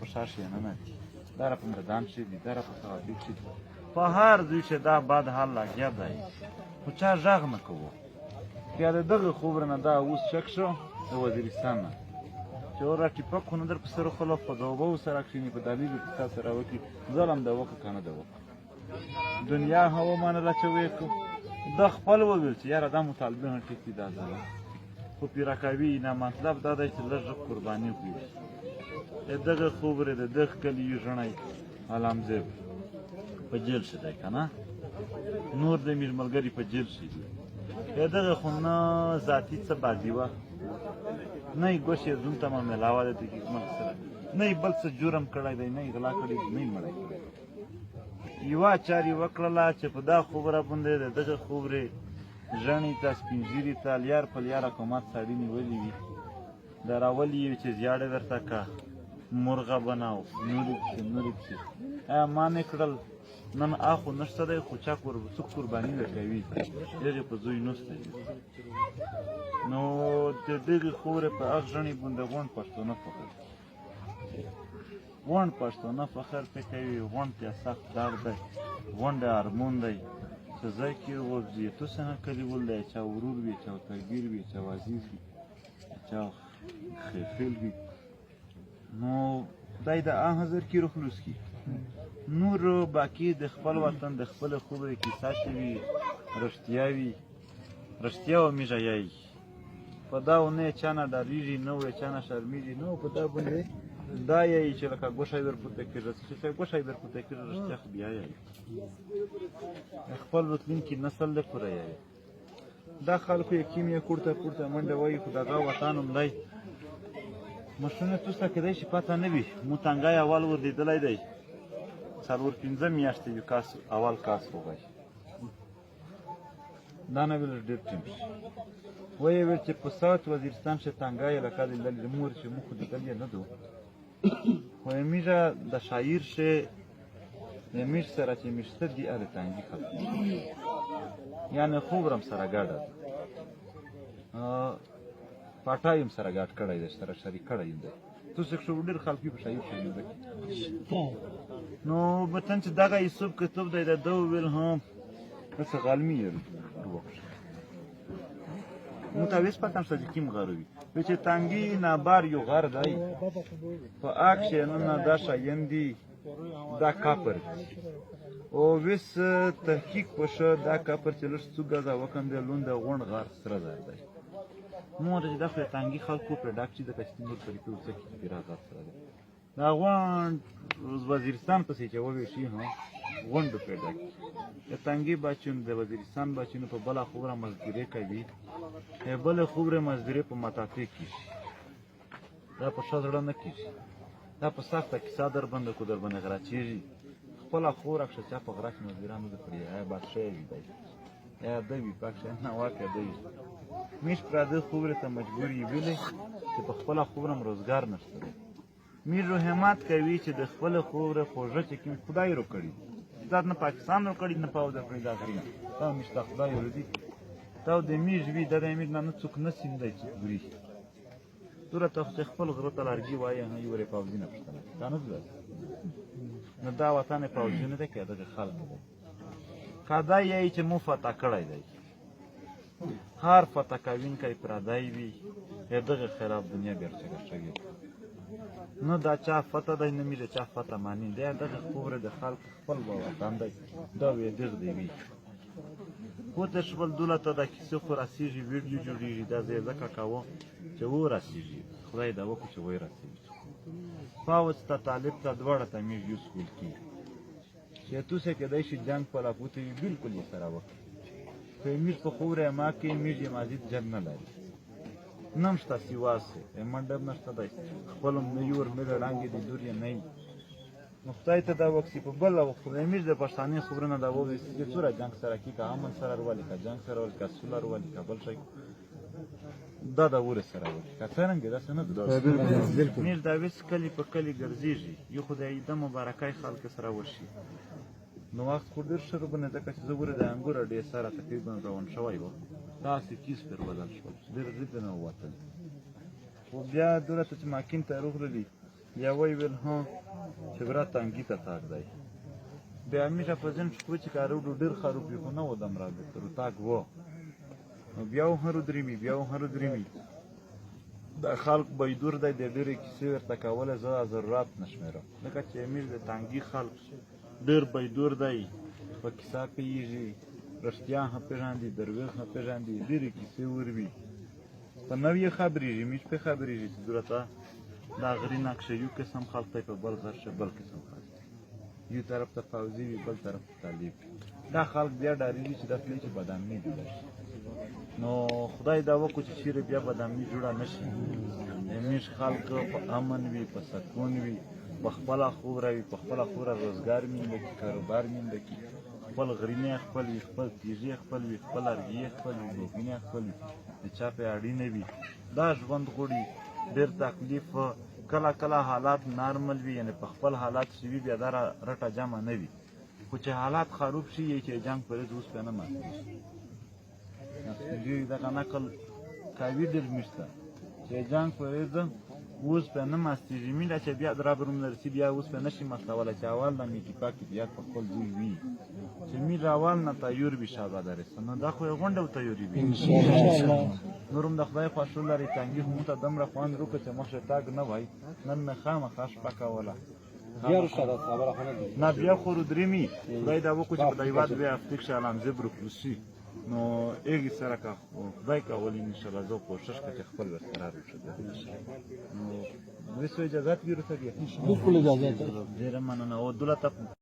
په ښار کښې نه نه دي، دا را په مردان کښې دي، دا را په صوابي کښې دي، په هر ځای کښې دا بد حال لګیا دی، خو چا غږ نه کوو. بیا د دغه خبرې نه دا اوس چک شو د وزیرستان نه چې ور ټیپک خو نه در په سر خلک په دوبه سره کښېني، په دلیل کیسه سره وکړي، ظلم د وکړه که نه د وکړه. دنیا هم ومنله چې ویې کړو. ده خپل وویل چې یاره دا مطالبه هم ټیک دي، دا ظلم خو پیره کوي نه، مطلب دا دی چې لږ قرباني کوي. دغه خبرې د دغه کلي یو ژڼی عالمزیب په جیل شي دی که نه، نور د میر ملګري په جیل شي دي. دغه خو نه ذاتي څه بازي وه، نه یې ګوشې زوم ته معامله وه د دې ملک سره، نه یې بل څه جرم کړی دی، نه یې غلا کړې دی، نه یې مړی کړی دی. یوه چار یې وکړله چې په دا خبره باندې د دغه خبرې ژڼي ته سپین ږیري ته لیار په لیار حکومت سړي نیولي وي، دا راولي یې چې زیاړې ورته که مرغه بناو نورې پسې نورې پسې ما نه کړل. نن اخو نشته دی، خو چا څوک قرباني ورکوي، دغې په زوی نشته دی. نو د دغې خورې په اغ ژڼي باندې غونډ پښتانه فخر غونډ پښتانه فخر پې کوي، غونډ ته سخت درد دی، غونډ ارمون دی چې ځای کې وبځي تو څنګه کلیول دی، چا ورور وي، چا تربیر وي، چا عزیز وي، چا خیل وي. نو خدای د آن حضر کې رخلوص کی. نور باقي د خپل وطن د خپل خبرې کیسه چې وي، رښتیا وي، رښتیا و میږه یایي. په دا ونه چا نه ډارېږي، نه وې چا نه شرمېږي، نو په دا باندې دا یایي چې لکه ګوښی ور پورته کېږي، چې ګوښی ور پورته کېږي رښتیا خو بیا یایي. خپل راتلونکي نسل له پوره یایي. دا خلکو یې کیم یې کورته پورته منډه وایي، خو دغه وطن هم دی. مشرونه تاسو ته کېدای شي پته نه وي، مو تنګی اول ور لیدلی دی، 4-5 میاشتې یو کاس اول کاس وغی، دا نه ویل ډېر ټیم شي. ویې ویل چې په ساوت وزیرستان کښې تنګی لکه لیدلی د مور چې موږ خو لیدلی نه دو، خو میږه د شاعر شې د میږ سره چې میشته دي د تنګي خلک، یعنې خوب رم سره ګډه ده، پاټای هم سره ګډ کړی دی، سره شریک کړی هم دی. تاسو کښې ډېر خلک په شاعر کښې نه نو وطن چې دغه یوسف کتب دی، د ده وویل هم څه غلمي یې وکړه. مو ته ویس پته نشته چې کوم غر وي، چې تنګي نابار یو غر دی، په اک کښې نن دا شیان دي، دا کاپر دی. او ویس تحقیق وشو، دا کاپر چې لږ څو ګزه وکندې لوند غونډ غر سره زر دی. مو ته چې دا خو تنګي خلکو پر ډاک چې د کښتۍ نور طریقې ورڅه کې پیرا غر سره دی. دا غونډ وزیرستان پسې چې وویشي هم غونډو پر ډاک د تنګي بچون د وزیرستان بچونو په بله خبره مزدوري کوي، بله خبره مزدوري په متاتې کېږي، دا په ښه زړه نه کېږي، دا په سخته کیسه در باندې کو در باندې غراچېږي. خپله خوره کښه چا په غره کښې مزدوران نه کړي، یا بادشاه وي دی یا ده وي پکښې نه واکه دی وي. میش پراده خبرې ته مجبور یې ویلې چې په خپله خبره هم روزګار نشته دی. میر همت کوي چې د خپل خبرې خوږه چې کوم خدای رو کړي، دا نه پاکستان رو کړي نه پاو در کړي، دا غرونه دا مشته خدای رو دي. دا د میر وي، دا د میر نه څوک نه سیندی څوک ګوري. توره ته چې خپل غره ته لرګي وایي هغه یې ورې پوځي نه پوښتنه دا نه ده. نو دا وطن پوځي نه دی که دغه خلک دی، که دا یې چې مو فتح کړی دی، هر فتح کوونکی پردی وي، دغه خلاف دنیا بیرته شوې. نو دا چا فتح دی نه میره چا فتح معنی دی، دغه خبره د خلک خپل وطن دی، دا وې دغه دی وي. خو ته شول دولته دا کیسه خو رسېږي، ویډیو جوړېږي، دا زه ځکه کوم چې ورسېږي، خدای دا وکړو چې ورسېږي. فوج ته طالب ته دواړه ته میږ یو سکول کېږي چې توسه کېدای شي جنګ په لاپوتې وي، بالکل یې سره وکړي. خو میږ په خوره ما کې میږ یې مازید جنګ نه لري، نم شته سیوا سي منډه هم نشته دی، خپل هم نه یو ور مې ړانګې دي دور یې نه وي. نو خدای ته دا وکړي په بله خدای میږ د پښتانې خبرونه دا ووایي چې څومره جنګ سره کي، که امن سره ورولي، که جنګ سره ورولي، که سوله ورولي، که بل شی دا د وره سره وکړي، که څرنګه داسې نه ده. میږ دا ویس کلي په کلي ګرځېږي، یو خو د عیده مبارکۍ خلک سره وشي. نو وخت خو ډېر ښه ربنه، ځکه چې زه ګوره د انګور اډې سره تقریبا روان شوی وم، داسې کیس پر بدل شول، ډېر زر نه ووتل. خو بیا دلته چې ماکین ته روغللي، بیا وی ویل ها چې برا تنګي ته تاک دی. بیا همیشه په ذهن شو چې کارو ډېر خروب وي، خو نه و دمره بهتر تاک و. نو بیا هرو درېمي، بیا هرو درېمي د خلق بيدور دی، د ډېرې کیسې ورته کوله، زه ضرورت نه شمېرم، ځکه چې امیر د تنګي خلق ډېر بيدور دی، په کیسه پیږي، رښتیا هم پېژاندي، دروغ هم پېژاندي، ډېرې کیسې وروي. په نوې خبرېږي، میش په خبرېږي چې درته دا غري نقشه یو قسم خلق دی، په بل غر شه بل قسم خلق دی، یو طرف ته فوځي وي، بل طرف ته طالب وي. دا خلق بیا ډارېږي چې دا تللی چې بدامني جوړه شي. نو خدای دا وکړو چې چیرې بیا بدامني جوړه نه شي، همیش خلق په امن وي، په سکون وي، په خپله خوره وي، په خپله خوره روزګار مینده کي، کاروبار مینده کي، خپل غرینه خپل وي، خپل تیږې خپل وي، خپل ارګیې خپل وي، بوګینه خپل وي، د چا په اړې نه وي. دا ژوند غوړي ډېر تکلیف، کله کله حالات نارمل وي، یعنې په خپل حالات چې وي بیا دا رټه جمع نه وي، خو چې حالات خراب شي چې جنګ پرې اوس پرې نه ماتېږي. دغه نقل کوي ډېر مشته چې جنګ پرې اوس په نه مستېږي، مینه چې بیا درابروم نرسي بیا اوس په نشي مستولی چې اول نه میټي پاکي بیا په خپل ځای وي، چې میر اول نه تیور وي شابه درسته. نو دا خو یې غونډه او تیوري وي. نور هم د خدای خوښ لري، تنګي خو موږ ته دومره خوند روکړه چې مخ تاګ نه وای، نن مې خامخا شپه کوله. نه بیا خو درېمي خدای دا وکړو چې په دا هېواد بیا هفتې کښې عالمزېب روکړو شي، نو هغې سره که خدای کول انشاءالله زه کوشش کوم چې خپل ورسره روشه. نو ویسو اجازت وي ورته بیا؟ بالکل اجازه. ډېره مننه. او دلته